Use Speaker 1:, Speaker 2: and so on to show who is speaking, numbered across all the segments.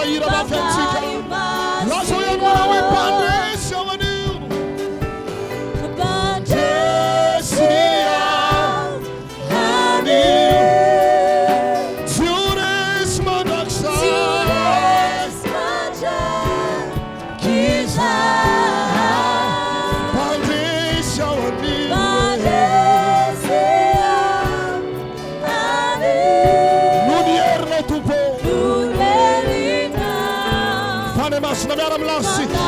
Speaker 1: hiara-hira mafy amintsika. Lazao ihany manao hoe mpandresy aho anio. Mpandresy aho anio. Tsy ho resy mandrakizay. Mpandresy aho anio. Noho ny herinao Tompo ô. Fanahy Masina miara-milaza isika.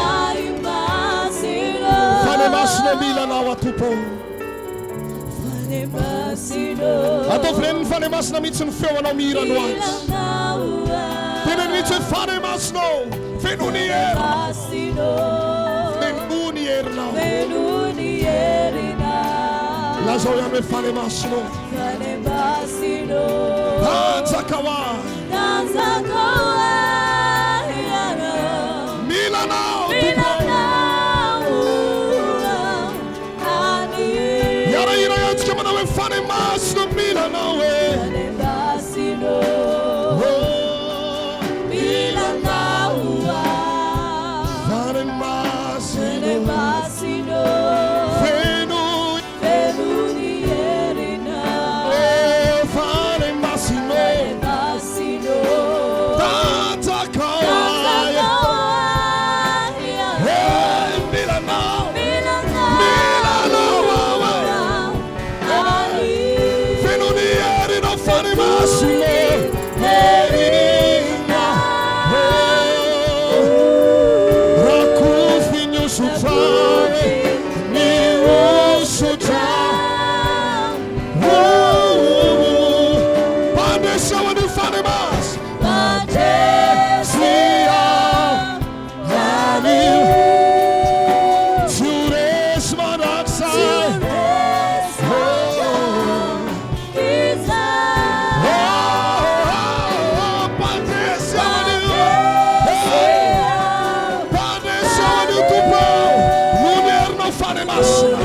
Speaker 1: Fanahy Masina mila anao aho Tompo ô. Ataovy ren'ny Fanahy Masina mihitsy ny feo anao mihira androany. Teneno mihitsy hoe Fanahy Masina ô, feno ny herinao. Feno ny herinao. Lazao ihany hoe Fanahy Masina ô. Tanjaka ho ahy. Mila anao Tompo. Hiara-hira ihany tsika manao hoe Fanahy Masina mila anao e. Oh, mila anao Fanahy Masina. Feno
Speaker 2: Feno ny herinao.
Speaker 1: Oh, Fanahy Masina.
Speaker 2: Masina.
Speaker 1: Tanjaka ho ahy.
Speaker 2: Tanjakao ahy.
Speaker 1: Hey, mila anao.
Speaker 2: Mila anao.
Speaker 1: Mila anao aho. Feno ny herinao Fanahy Masina. Herinao. Oh, rakofy ny hosotra. Ny hosotra. Oh, oh, oh. Mpandresy aho anio Fanahy Masina. Mpandresy aho anio. Tsy ho resy mandrakizay. Oh, oh, oh, mpandresy aho anio. Mpandresy aho anio Tompo. Noho ny herinao Fanahy Masina.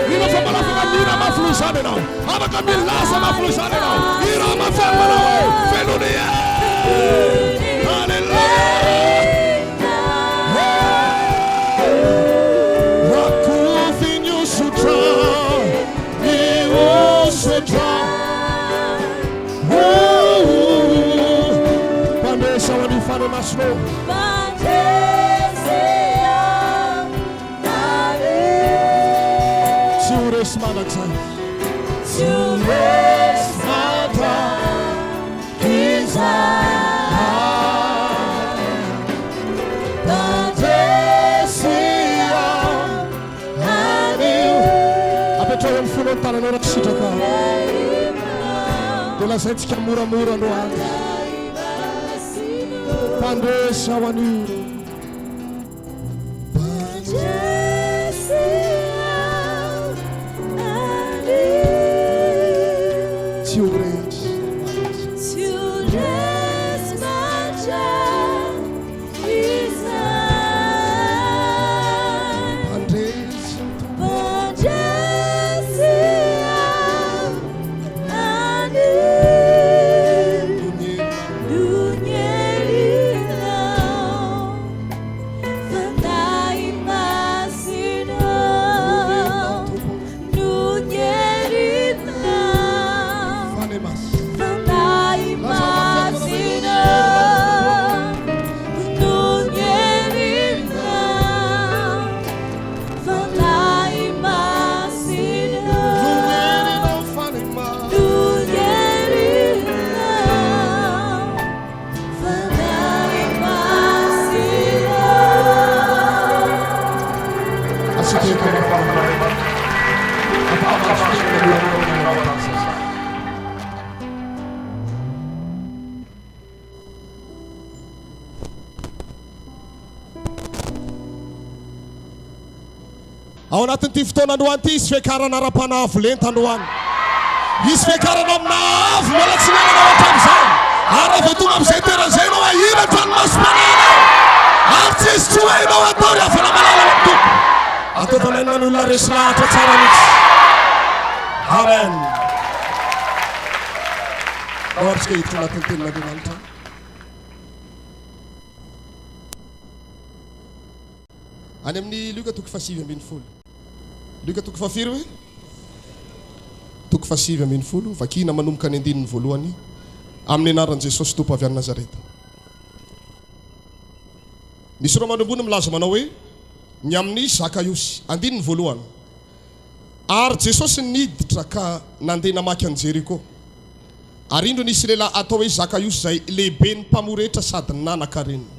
Speaker 1: Mino fa mbola afaka mihira mafy noho izany ianao. Afaka milaza mafy noho izany ianao. Hira mafy any manao hoe feno ny hery. Alléluia. Rakofy ny hosotra, ny hosotra. Oh, oh, oh. Mpandresy aho anio Fanahy Masina ô. Tsy ho resy mandrakizay.
Speaker 2: Tsy ho resy mandrakizay.
Speaker 1: Mpandresy aho anio. Apetraho amin'ny fonao ny tananao raha sitraka. Dia lazaintsika moramora androany. Mpandresy aho anio.
Speaker 2: Mpandresy aho anio.
Speaker 1: Tsy ho resy mandrakizay.
Speaker 2: Tsy ho resy mandrakizay.
Speaker 1: Mpandresy aho Tompo.
Speaker 2: Mpandresy aho anio.
Speaker 1: Noho ny herinao.
Speaker 2: Noho ny herinao, Fanahy Masina.
Speaker 1: Tompo.
Speaker 2: Noho ny herinao,
Speaker 1: Fanahy Masina.
Speaker 2: Fanahy Masina. Noho ny herinao, Fanahy Masina.
Speaker 1: Noho ny herinao Fanahy Masina.
Speaker 2: Noho ny herinao, Fanahy Masina.
Speaker 1: Asika eto amin'ny fahafahan'Andriamanitra. Ampahamasina moramora manao anatin'izany. Ao anatin'ity fotoana androany ity, hisy fiakarana ara-panahy avo lenta androany. Hisy fiakarana amina avo mbola tsy niainanao hatramin'izay. Ary raha vao tonga amin'izay toerana izay ianao, hahiratra ny masom-panahinao. Ary tsy hisy tsy ho hainao atao ry havana malala ao amin'ny Tompo. Ataovy amen ny olona resy lahatra tsara mihitsy. Amen. Ao ary tsika hiditra anatin'ny tenin'Andriamanitra. Any amin'ny Lioka toko fahasivy ambinifolo. Lioka toko fahafiry hoe? Toko fahasivy ambinifolo, vakina manomboka ny andininy voalohany, amin'ny anaran'i Jesosy Tompo avy any Nazareta. Ny sora-mandrombony milaza manao hoe, ny amin'i Zakaiosy. Andininy voalohany. Ary Jesosy niditra ka nandeha namaky an'i Jeriko. Ary indro nisy lehilahy atao hoe Zakaiosy izay lehiben'ny mpamory hetra sady nanan-karena.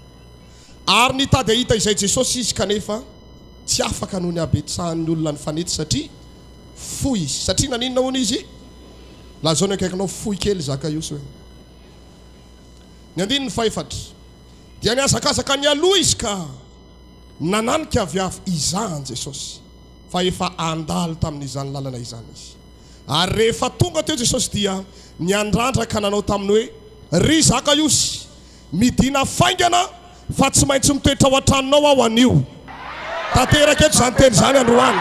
Speaker 1: Ary nitady hahita izay Jesosy izy kanefa tsy afaka noho ny habetsahan'ny olona nifanety satria fohy izy. Satria naninona hono izy? Lazao ny akaikinao fohy kely Zakaiosy hoe. Ny andininy fahefatra. Dia nihazakazaka nialoha izy ka nananika avy avy hizaha an'i Jesosy, fa efa handalo tamin'izany lalana izany izy. Ary rehefa tonga teo Jesosy dia niandrandra ka nanao taminy hoe, Ry Zakaiosy, midìna faingana fa tsy maintsy mitoetra ao an-tranonao aho anio. Tanteraka eto izany teny izany androany.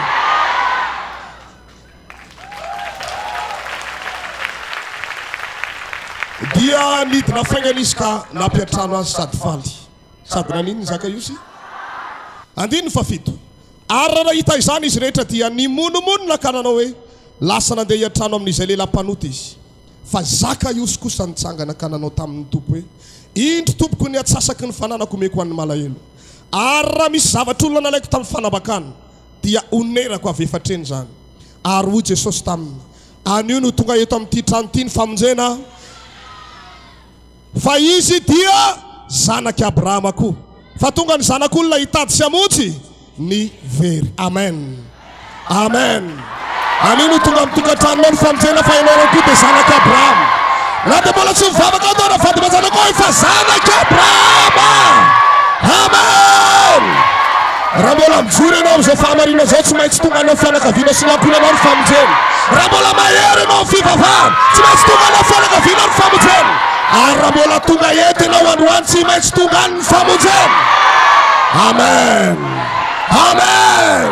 Speaker 1: Dia nidina faingana izy ka nampiantrano azy sady faly. Sady naninona i Zakaiosy? Andininy fahafito. Ary raha nahita izany izy rehetra dia nimonomonona ka nanao hoe, Lasa nandeha hiantrano amin'izay lehilahy mpanota izy. Fa Zakaiosy kosa nitsangana ka nanao tamin'ny Tompo hoe, Indro, Tompoko, ny antsasaky ny fananako omeko ho an'ny malahelo. Ary raha misy zavatr'olona nalaiko tamin'ny fanambakana, dia honerako avy efatr'eny izany. Ary hoy Jesosy taminy, Anio no tonga eto amin'ity trano ity ny famonjena, fa izy dia zanak'i Abrahama koa. Fa tonga ny Zanak'olona hitady sy hamonjy ny very. Amen. Amen. Anio no tonga amin'ny tokantranonao ny famonjena fa ianao ihany koa dia zanak'i Abrahama. Na dia mbola tsy mivavaka atao raha vady aman-janakao efa zanak'i Abrahama. Amen. Raha mbola mijoro ianao amin'izao fahamarinana izao, tsy maintsy tonga any amin'ny fianakavianao sy ny ankohonanao ny famonjena. Raha mbola mahery ianao amin'ny fivavahana, tsy maintsy tonga any amin'ny fianakavianao ny famonjena. Ary raha mbola tonga eto ianao androany, tsy maintsy tonga any ny famonjena. Amen. Amen.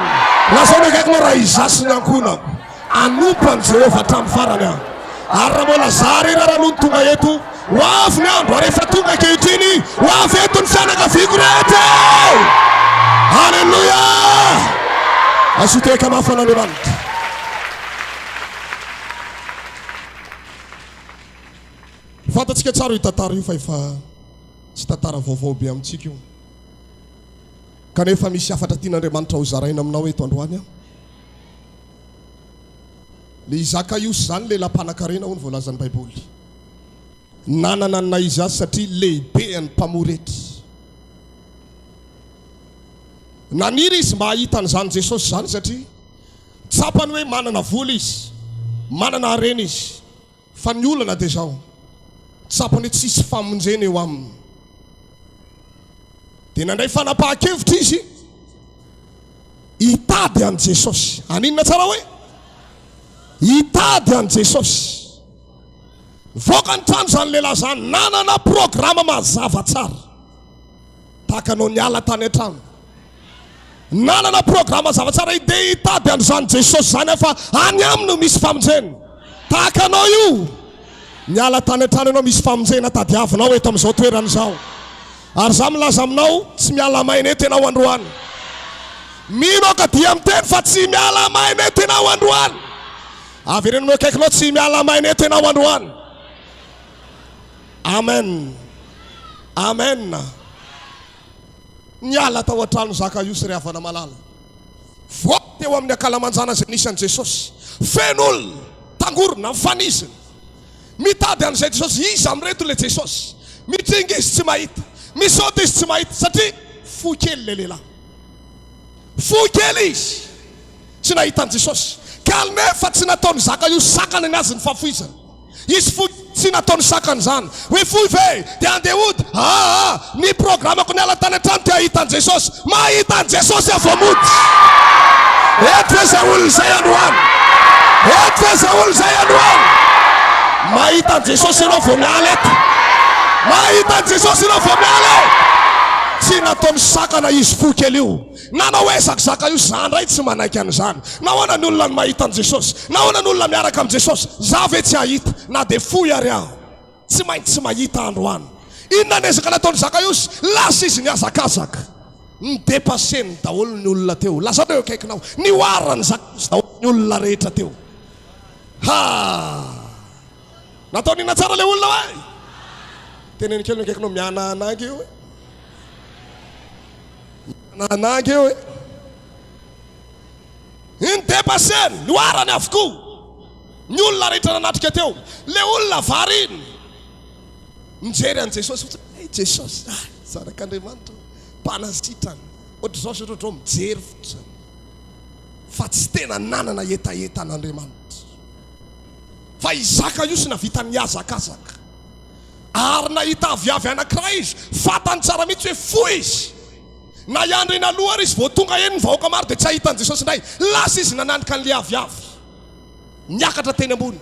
Speaker 1: Lazao ny akaikinao raha izaho sy ny ankohonako hanompo an'i Jehovah hatramin'ny farany aho. Ary raha mbola za irery ara aloha no tonga eto, ho avy ny andro, ary efa tonga ankehitriny, ho avy eto ny fianakaviako rehetra e! Alléluia! Asio tehaka mafy an'Andriamanitra. Fantatsika tsara io tantara io fa efa tsy tantara vaovao be amintsika io. Kanefa misy hafatra tian'Andriamanitra hozaraina aminao eto androany aho. Le i Zakaiosy izany lehilahy mpanankarena hoy ny voalazan'ny Baiboly. Nanana ny naha izy azy satria lehibean'ny mpamory hetra. Naniry izy mba hahita an'izany Jesosy izany satria tsapany hoe manana vola izy, manana harena izy. Fa ny olana dia izao, tsapany hoe tsisy famonjena eo aminy. Dia nandray fanapahan-kevitra izy hitady an'i Jesosy. Haninona tsara hoe? Hitady an'i Jesosy. Nivoaka ny trano izany lehilahy izany, nanana programa mazava tsara. Tahaka anao niala tany an-trano. Nanana programa mazava tsara izy, dia hitady an'izany Jesosy izany aho fa any aminy no misy famonjena. Tahaka anao io. Niala tany an-trano ianao, misy famonjena tadiavinao eto amin'izao toerana izao. Ary izaho milaza aminao, tsy miala maina eto ianao androany. Mino aho ka dia miteny fa tsy miala maina eto ianao androany. Avereno eo akaikinao, tsy miala maina eto ianao androany. Amen. Amen. Niala tao an-trano Zakaiosy ry havana malala. Voa teo amin'ny ankalamanjana izay nisy an'i Jesosy. Feno olona, tangorona, mifanizina. Mitady an'izay Jesosy. Iza amin'ireto ilay Jesosy? Mitringa izy tsy mahita. Misaotra izy tsy mahita satria fohy kely ilay lehilahy. Fohy kely izy. Tsy nahita an'i Jesosy. Kanefa tsy nataon'i Zakaiosy sakana ny azy ny fahafoizana. Izy fohy tsy nataony sakana izany. Hoe fohy ve dia handeha hody? Aa! Ny programako niala tany an-trano dia hahita an'i Jesosy. Mahita an'i Jesosy aho vao mody. Eto ve izay olona izay androany? Eto ve izay olona izay androany? Mahita an'i Jesosy ianao vao miala eto. Mahita an'i Jesosy ianao vao miala eto. Tsy nataony sakana izy fohy kely io. Nanao ezaka Zakaio, za ndray tsy manaiky an'izany. Nahoana ny olona no mahita an'i Jesosy? Nahoana ny olona miaraka amin'i Jesosy? Za ve tsy hahita na dia fohy ary aho? Tsy maintsy mahita androany. Inona ny ezaka nataon'i Zakaiosy? Lasa izy nihazakazaka. Ni-depasser-ny daholo ny olona teo. Lazao eo akaikinao, nihoaran'i Zakaiosy daholo ny olona rehetra teo. Ha! Nataony inona tsara ilay olona hoe? Teneno kely ny akaikinao, mihanahana ange io e. Mihanahana ange io e. Ni-depasser-ny, nihoarany avokoa ny olona rehetra nanatrika teo. Ilay olona variana nijery an'i Jesosy fotsiny. Hey Jesosy, ah, zanak'Andriamanitra. Mpanasitrana. Ohatr'izao sy ohatr'izao mijery fotsiny fa tsy tena nanana hetaheta an'Andriamanitra. Fa i Zakaiosy navita nihazakazaka ary nahita aviavy anankiray izy, fantany tsara mihitsy hoe fohy izy. Na hiandry eny aloha ary izy vao tonga eny ny vahoaka maro dia tsy hahita an'i Jesosy indray. Lasa izy nananika an'ilay aviavy. Niakatra teny ambony.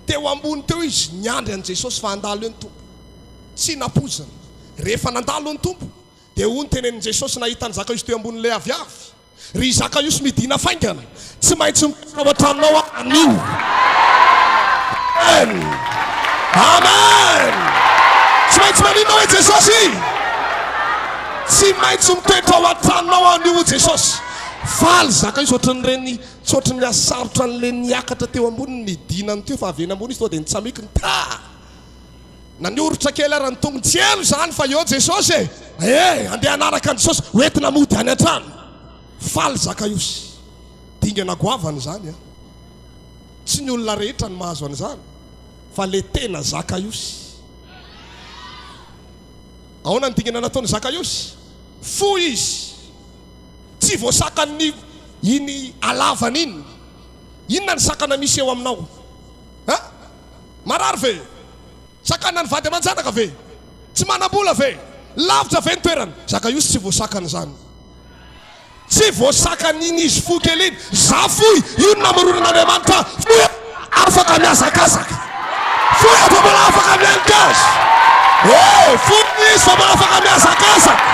Speaker 1: Teo ambony teo izy niandry an'i Jesosy fa handalo eo ny Tompo. Tsy nampoizina. Rehefa nandalo ny Tompo, dia hoy ny tenenin'i Jesosy nahita an'i Zakaiosy teo ambonin'ilay aviavy, Ry Zakaiosy, midìna faingana, tsy maintsy mipetraka ao an-tranonao aho anio. Amen! Amen! Tsy maintsy maninona hoe Jesosy? Tsy maintsy mitoetra ao an-tranonao aho anio hoy Jesosy. Faly Zakaiosy ohatran'ireny, tsy ohatran'ny nihasarotra an'ilay niakatra teo ambony ny nidinany teo fa avy eny ambony izy tonga dia nitsamikiny, ta! Na nioritra kely ara ny tongony, tsy elo izany fa eo Jesosy e! Eh! Andeha hanaraka an'i Jesosy, ho entina mody any an-trano. Faly Zakaiosy. Dingana goavana izany an! Tsy ny olona rehetra no mahazo an'izany fa le tena Zakaiosy. Ahoana ny dingana nataon'i Zakaiosy? Fohy izy. Tsy voasakan'ny iny halavany iny. Inona ny sakana misy eo aminao? An? Marary ve? Sakana ny vady aman-janaka ve? Tsy manam-bola ve? Lavitra ve ny toerana? Zakaiosy tsy voasakana izany. Tsy voasakana iny izy fohy kely iny. Za fohy, io no namoronan'Andriamanitra ahy. Fohy aho afaka mihazakazaka. Fohy aho fa mbola afaka mianika azy. Eh, fohy izy fa mbola afaka mihazakazaka.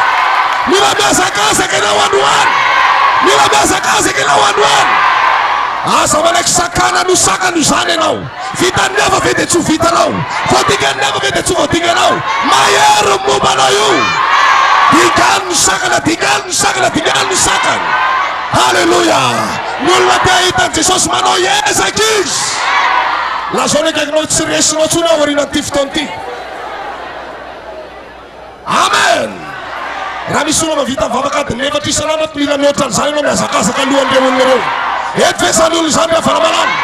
Speaker 1: Mila mihazakazaka ianao androany. Mila mihazakazaka ianao androany. Aza manaiky sakana no sakana izany ianao. Vitan'ny hafa ve dia tsy ho vitanao? Voadingan'ny hafa ve dia tsy ho voadinganao? Mahery ny momba anao io. Dingano ny sakana, dingano ny sakana, dingano ny sakana. Haleloia! Ny olona te hahita an'i Jesosy manao ezaka izy. Lazao ny akaikinao hoe tsy resinao intsony aho aorianan'ity fotoana ity. Amen! Raha misy olona mahavita mivavaka adiny efatra isan'andro ato, mila mihoatra an'izany ianao mihazakazaka alohan'ireo olona ireo. Eto ve izany olona izany ry havana malala?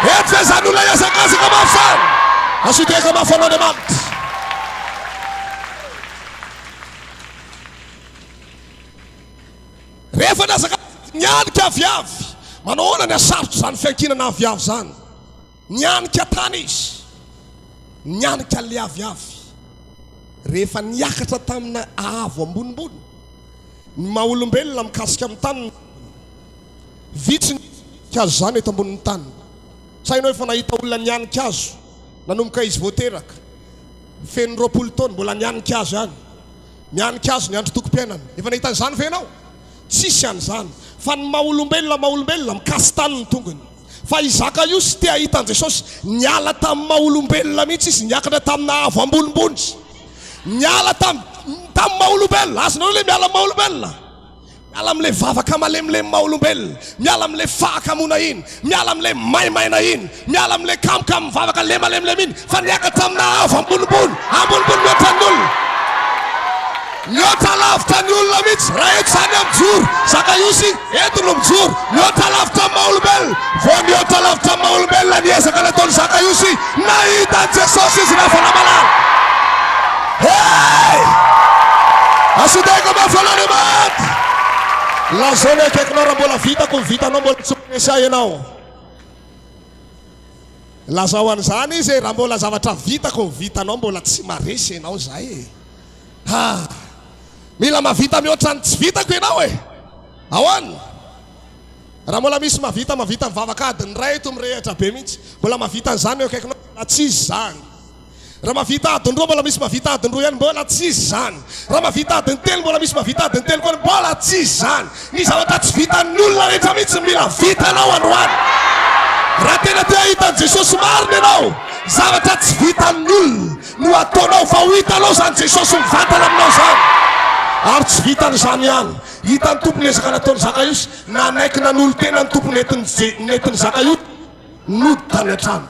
Speaker 1: Eto ve izany olona hihazakazaka mafy izany? Asio tehaka mafy ho an'Andriamanitra. Rehefa nihazakazaka, nianika aviavy. Manao ahoana ny hasarotr'izany fiankinana aviavy izany? Nianika tany izy. Nianika an'ilay aviavy. Rehefa niakatra tamina haavo ambonimbony, ny maha olombelona mikasika amin'ny tany ny tongony. Vitsy ny nianika azy izany eto ambonin'ny tany. Sa ianao efa nahita olona nianika hazo nanomboka izy vao teraka, feno 20 taona, mbola nianika hazo ihany? Mianika hazo ny androtokom-piainany. Efa nahita an'izany ve ianao? Tsisy an'izany. Fa ny maha olombelona maha olombelona, mikasi-tany ny tongony. Fa i Zakaiosy te hahita an'i Jesosy. Niala tamin'ny maha olombelona mihitsy izy, niakatra tamina haavo ambonimbony. Niala tam, tamin'ny maha olombelona. Azonareo ilay miala amin'ny maha olombelona? Miala amin'ilay vavaka malemilemy maha olombelona. Miala amin'ilay fahakamoana iny. Miala amin'ilay maimaina iny. Miala amin'ilay kamokamo mivavaka le malemilemy iny. Fa niakatra amina haavo ambonimbony, ambonimbony mihoatra ny olona. Mihoatra lavitra ny olona mihitsy. Raha eto izany aho mijoro, Zakaiosy eto no mijoro. Mihoatra lavitra amin'ny maha olombelona. Vao mihoatra lavitra amin'ny maha olombelona ny ezaka nataon'i Zakaiosy, nahita an'i Jesosy izy rehefa namalala. Hey! Asodeko mafy an'Andriamanitra. Lazao ny akaikinao raha mbola vitako ny vitanao, mbola tsy maresy ahy ianao. Lazao an'izany izy e, raha mbola zavatra vitako ny vitanao mbola tsy maresy ianao zay e. Ha! Mila mahavita mihoatra ny tsy vitako ianao e! Ahoana? Raha mbola misy mahavita mahavita mivavaka adiny iray eto mirehitra be mihitsy. Mbola mahavita an'izany eo akaikinao mbola tsy izy izany. Raha mahavita adiny roa mbola misy mahavita adiny roa ihany mbola tsy izy izany. Raha mahavita adiny telo mbola misy mahavita adiny telo koa mbola tsy izy izany. Ny zavatra tsy vitan'ny olona rehetra mihitsy no mila vitanao androany. Raha tena te hahita an'i Jesosy marina ianao, zavatra tsy vitan'ny olona no ataonao fa ho hitanao izany Jesosy mivantana aminao izany. Ary tsy vitan'izany ihany, hitan'ny Tompo ny ezaka nataon'i Zakaiosy, nanaiky nanolo-tena ny Tompo nentin'i Zakaiosy nody tany an-trano.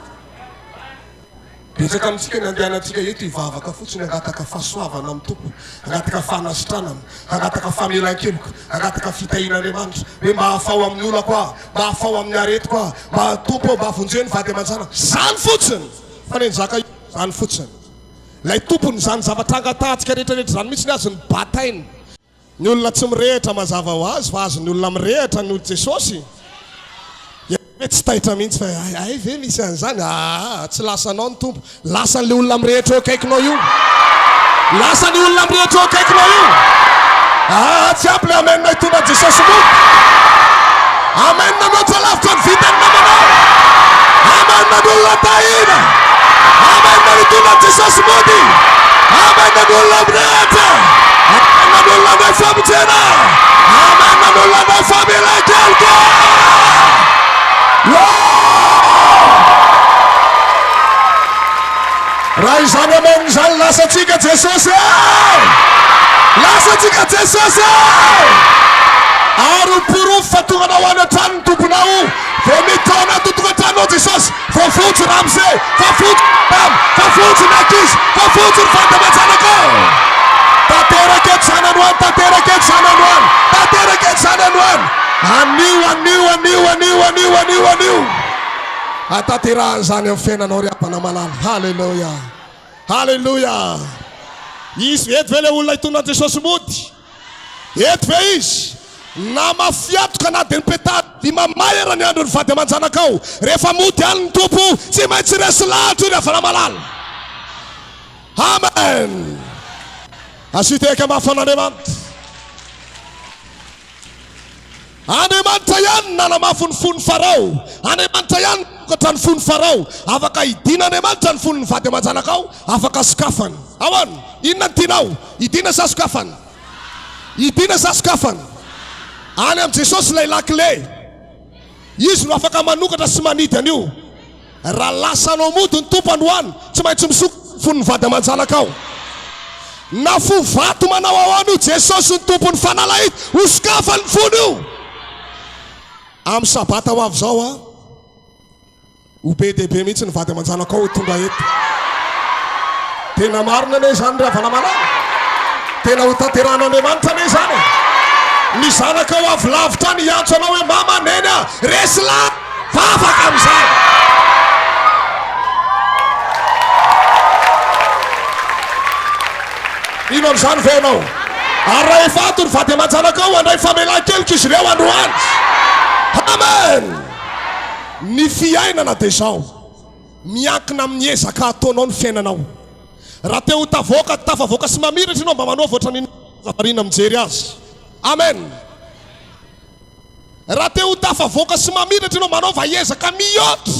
Speaker 1: Betsaka amintsika ny andehanantsika eto hivavaka fotsiny, hangataka fahasoavana amin'ny Tompo, hangataka fanasitranana, hangataka famelan-keloka, hangataka fitahian'Andriamanitra, hoe mba afaho amin'ny olako aho, mba afaho amin'ny aretiko aho, mba Tompo ô mba vonjeo ny vady aman-janako. Izany fotsiny! Fa ny an'i Zakaiosy izany fotsiny. Ilay tompony izany zavatra angatahantsika rehetra rehetra izany mihitsy ny azy no batainy. Ny olona tsy mirehitra mazava ho azy fa azon'ny olona mirehitra ny Jesosy. Ianao ve tsy taitra mihitsy fa hay hay ve misy an'izany? Aa tsy lasanao ny Tompo. Lasan'ilay olona mirehitra eo akaikinao io. Lasan'io olona mirehitra eo akaikinao io. Aa tsy ampy ilay amen hitondra an'i Jesosy mody. Amen mihoatra lavitra ny vitan'ny namanao. Amen ny olona tahina. Amen mitondra an'i Jesosy mody. Amen ny olona mirehitra. Amen ny olona handray famonjena. Amen ny olona handray famelan-keloka. Raha izany amen izany lasantsika Jesosy e! Lasantsika Jesosy e! Ary ho porofo fa tonga anao any an-trano ny Tomponao vao miditra ao anatin'ny tokantranonao Jesosy, voavonjy ramose, voavonjy madama, voavonjy ny ankizy, voavonjy ny vady aman-janakao. Tanteraka eto izany androany, tanteraka eto izany androany, tanteraka eto izany androany. Anio, anio, anio, anio, anio, anio, anio. Hatanterahana izany amin'ny fiainanao ry havana malala. Haleloia. Haleloia. Izy eto ve ilay olona hitondra an'i Jesosy mody? Eto ve izy? Na mafiatoka na dia nipetaha dimamay era ny andron'ny vady aman-janakao, rehefa mody any ny Tompo, tsy maintsy resy lahatra io ry havana malala. Amen. Asio tehaka mafy an'Andriamanitra. Andriamanitra ihany no nanamafy ny fon'i Farao. Andriamanitra ihany no nanokatra ny fon'i Farao. Afaka hidian'Andriamanitra ny fon'ny vady aman-janakao, afaka sokafany. Ahoana? Inona no tianao? Hidiana sa sokafana? Hidiana sa sokafana? Any amin'i Jesosy ilay lakile. Izy no afaka manokatra sy manidy an'io. Raha lasanao mody ny Tompo androany, tsy maintsy misokatra ny fon'ny vady aman-janakao. Na fo vato manao ahoana io, Jesosy ny Tompon'ny fanalahidy, hosokafany ny fony io. Amin'ny sabata ho avy izao an, ho be dia be mihitsy ny vady aman-janakao ho tonga eto. Tena marina anie izany ry havana malala. Tena ho tanterahan'Andriamanitra anie izany e. Ny zanakao avy lavitra any hiantso anao hoe mama, neny a, resy lahatra. Vavaka amin'izany. Mino an'izany ve ianao? Ary raha efa ato ny vady aman-janakao, handray famelan-keloka izy ireo androany. Amen! Ny fiainana dia izao, miankina amin'ny ezaka ataonao ny fiainanao. Raha te ho tavoaka, tafavoaka sy mamiratra ianao, mba manaova ohatran'ny variana mijery azy. Amen! Raha te ho tafavoaka sy mamiratra ianao, manaova ezaka mihoatra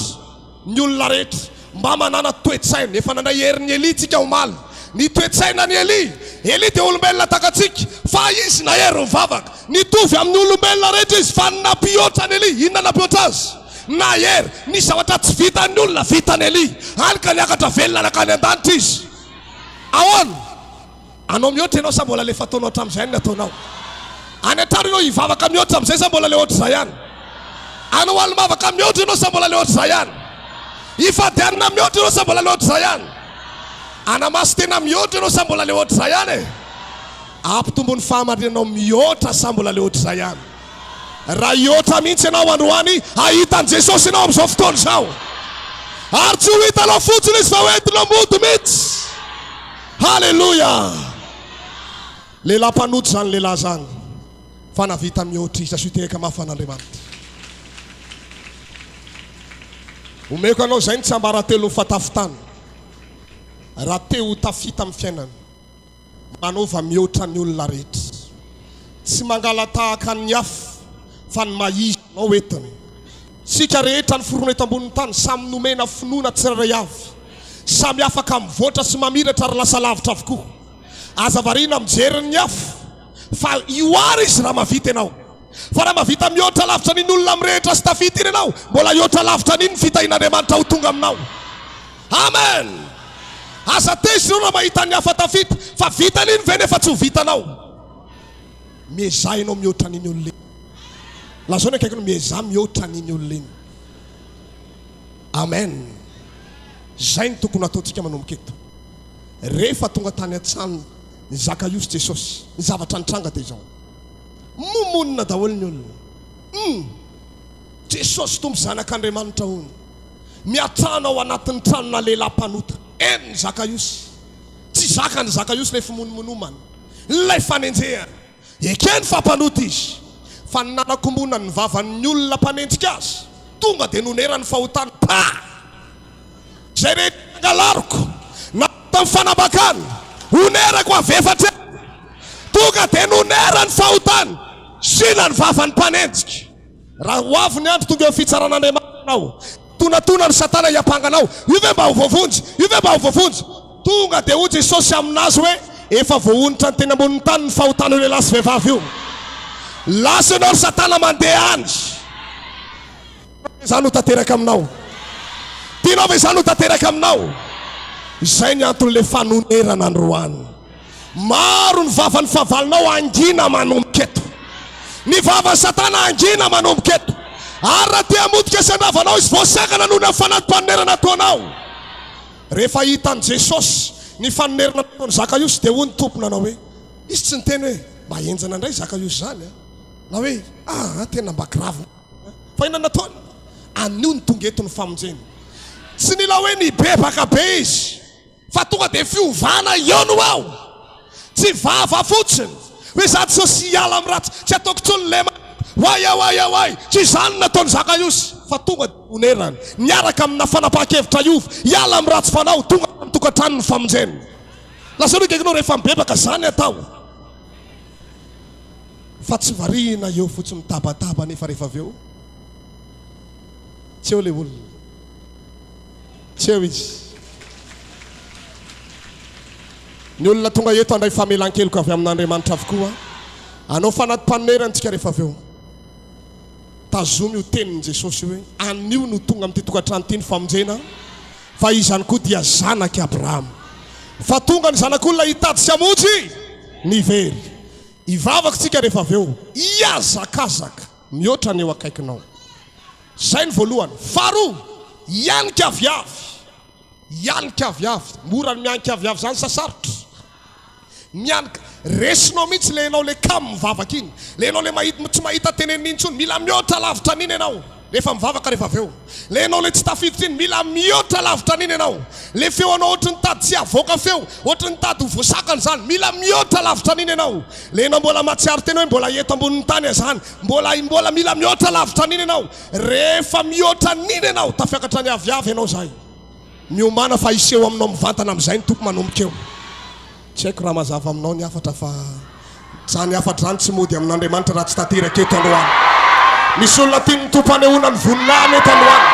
Speaker 1: ny olona rehetra. Mba manàna toe-tsaina. Efa nandray herin'i Elia isika omaly. Ny toe-tsainan'i Elia. Elia dia olombelona tahaka antsika, fa izy nahery nivavaka. Nitovy amin'ny olombelona rehetra izy, fa nampihoatra an'i Elia. Inona nampihoatra azy? Nahery. Nisy zavatra tsy vitan'ny olona, vitan'i Elia. Hany ka niakatra velona nankany an-danitra izy. Ahoana? Anao mihoatra ianao sa mbola le fataonao hatramin'izay ihany ny ataonao? Any an-trano ianao hivavaka mihoatra amin'izay sa mbola le ohatr'izay ihany? Anao alim-bavaka mihoatra ianao sa mbola le ohatr'izay ihany? Hifady hanina mihoatra ianao sa mbola le ohatr'izay ihany? Hanamaso tena mihoatra ianao sa mbola le ohatr'izay ihany e? Hampitombo ny fahamarinanao mihoatra sa mbola le ohatr'izay ihany? Raha hihoatra mihitsy ianao androany, hahita an'i Jesosy ianao amin'izao fotoana izao. Ary tsy ho hitanao fotsiny Izy fa ho entinao mody mihitsy. Haleloia! Lehilahy mpanota izany lehilahy izany, fa nahavita mihoatra izy. Asio tehaka mafy an'Andriamanitra. Omeko anao izay ny tsiambaratelon'ny fatafitana. Raha te ho tafita amin'ny fiainana, manaova mihoatra ny olona rehetra. Tsy mangala-tahaka ny hafa, fa ny maha izy anao entiny. Isika rehetra niforona eto ambonin'ny tany, samy nomena finoana tsirairay avy. Samy afaka mivoatra sy mamiratra ary lasa lavitra avokoa. Aza variana mijery ny hafa fa io àry izy raha mahavita ianao. Fa raha mahavita mihoatra lavitra an'iny olona mirehitra sy tafita iny ianao, mbola hihoatra lavitra an'iny ny fitahian'Andriamanitra ho tonga aminao. Amen! Aza tezitra ianao raha mahita ny hafa tafita, fa vitan'iny ve nefa tsy ho vitanao? Miezaha ianao mihoatra an'iny olona iny. Lazao ny akaikinao, miezaha mihoatra an'iny olona iny. Amen. Izay no tokony hataontsika manomboka eto. Rehefa tonga tany an-tsahan'i Zakaiosy Jesosy, ny zavatra nitranga dia izao. Momonina daholo ny olona. Hum! Jesosy Tompo Zanak'Andriamanitra hono, miatrano ao anatin'ny tranona lehilahy mpanota. Eny ny Zakaiosy. Tsy zakan'i Zakaiosy ilay fimonomonomana, ilay fanenjehana. Ekeny fa mpanota izy, fa ny nanakombonany ny vavan'ny olona mpanenjika azy, tonga dia nonerany fahotana. Pah! Izay rehetra nangalariko, na tamin'ny fanambakana, honerako avy efatra eto. Tonga dia nonerany fahotana, sina ny vavan'ny mpanenjika. Raha ho avy ny andro tonga eo amin'ny fitsaran'Andriamanitra ianao, tonatona ny satana hiampanga anao, io ve mba ho voavonjy? Io ve mba ho voavonjy? Tonga dia hoy Jesosy aminazy hoe, efa voahonitra ny teny ambonin'ny tany ny fahotan'io lehilahy sy vehivavy io. Lasa ianao ry satana mandeha any. Tianao ve izany ho tanteraka aminao? Tianao ve izany ho tanteraka aminao? Izay ny anton'ilay fanonerana androany. Maro ny vavan'ny fahavalonao hangina manomboka eto. Ny vavan'i Satana hangina manomboka eto. Ary raha te hamotika sy handrava anao izy, voasakana noho ny amin'ny fanati-panonerana ataonao. Rehefa hitan'i Jesosy ny fanonerana nataon'i Zakaiosy, dia hoy ny Tompo nanao hoe, Izy tsy niteny hoe, mba henjana indray Zakaiosy izany an! Na hoe, aa, tena mba grave. Fa inona no nataony? Anio no tonga eto ny famonjena. Tsy nila hoe nibebaka be izy, fa tonga dia fiovana eo no ao. Tsy vava fotsiny hoe izaho Jesosy hiala amin'ny ratsy, tsy ataoko intsony ilay Oay oay oay! Tsy izany no nataon'i Zakaiosy, fa tonga dia nonerany, niaraka amina fanapahan-kevitra hiova, hiala amin'ny ratsy fanao, tonga any amin'ny tokantrano ny famonjena. Lazao ny akaikinao rehefa mibebaka, izany atao. Fa tsy variana eo fotsiny mitabataba nefa rehefa avy eo tsy eo ilay olona. Tsy eo izy. Ny olona tonga eto handray famelan-keloka avy amin'Andriamanitra avokoa. Hanao fanati-panonerana isika rehefa avy eo. Tazomy io tenin'i Jesosy io hoe, Anio no tonga amin'ity tokantrano ity ny famonjena, fa izany koa dia zanak'i Abrahama. Fa tonga ny Zanak'olona hitady sy hamonjy ny very. Hivavaka isika rehefa avy eo. Hihazakazaka mihoatra ny eo akaikinao. Izay ny voalohany. Faharoa, hianika aviavy. Hianika aviavy. Mora ny mianika aviavy izany sa sarotra? Mianika. Resinao mihitsy ilay ianao ilay kamo mivavaka iny. Ilay ianao ilay mahita, tsy mahita tenenina intsony. Mila mihoatra lavitra an'iny ianao rehefa mivavaka rehefa avy eo. Ilay ianao ilay tsy tafiditra iny, mila mihoatra lavitra an'iny ianao. Ilay feo anao ohatry ny tady tsy havoaka feo, ohatry ny tady ho voasakana izany. Mila mihoatra lavitra an'iny ianao. Ilay ianao mbola mahatsiaro tena hoe mbola eto ambonin'ny tany aho izany. Mbola, mbola mila mihoatra lavitra an'iny ianao. Rehefa mihoatra an'iny ianao, tafiakatra ny aviavy ianao izay. Miomàna fa hiseho aminao mivantana amin'izay ny Tompo manomboka eo. Tsy haiko raha mazava aminao ny hafatra fa izany hafatra izany tsy mody amin'Andriamanitra raha tsy tanteraka eto androany. Misy olona tian'ny Tompo hanehoana ny voninahiny eto androany.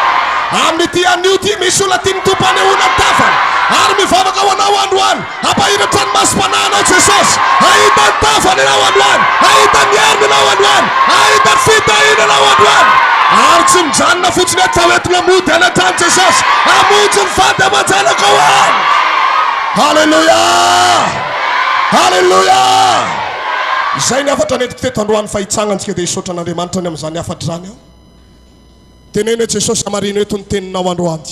Speaker 1: Amin'ity anio ity, misy olona tian'ny Tompo hanehoana ny tavany. Ary mivavaka ho anao androany. Hampahiratra ny masom-panahinao Jesosy. Hahita ny tavany ianao androany. Hahita ny heriny ianao androany. Hahita ny fitahiana ianao androany. Ary tsy mijanona fotsiny eto fa hoentina mody any an-trano Jesosy. Hamonjy ny vady aman-janakao any. Haleloia! Haleloia! Izay ny hafatra nentiko teto androany fa hitsangantsika dia hisaotra an'Andriamanitra ny amin'izany hafatra izany aho. Teneno hoe Jesosy hamarino eto ny teninao androany.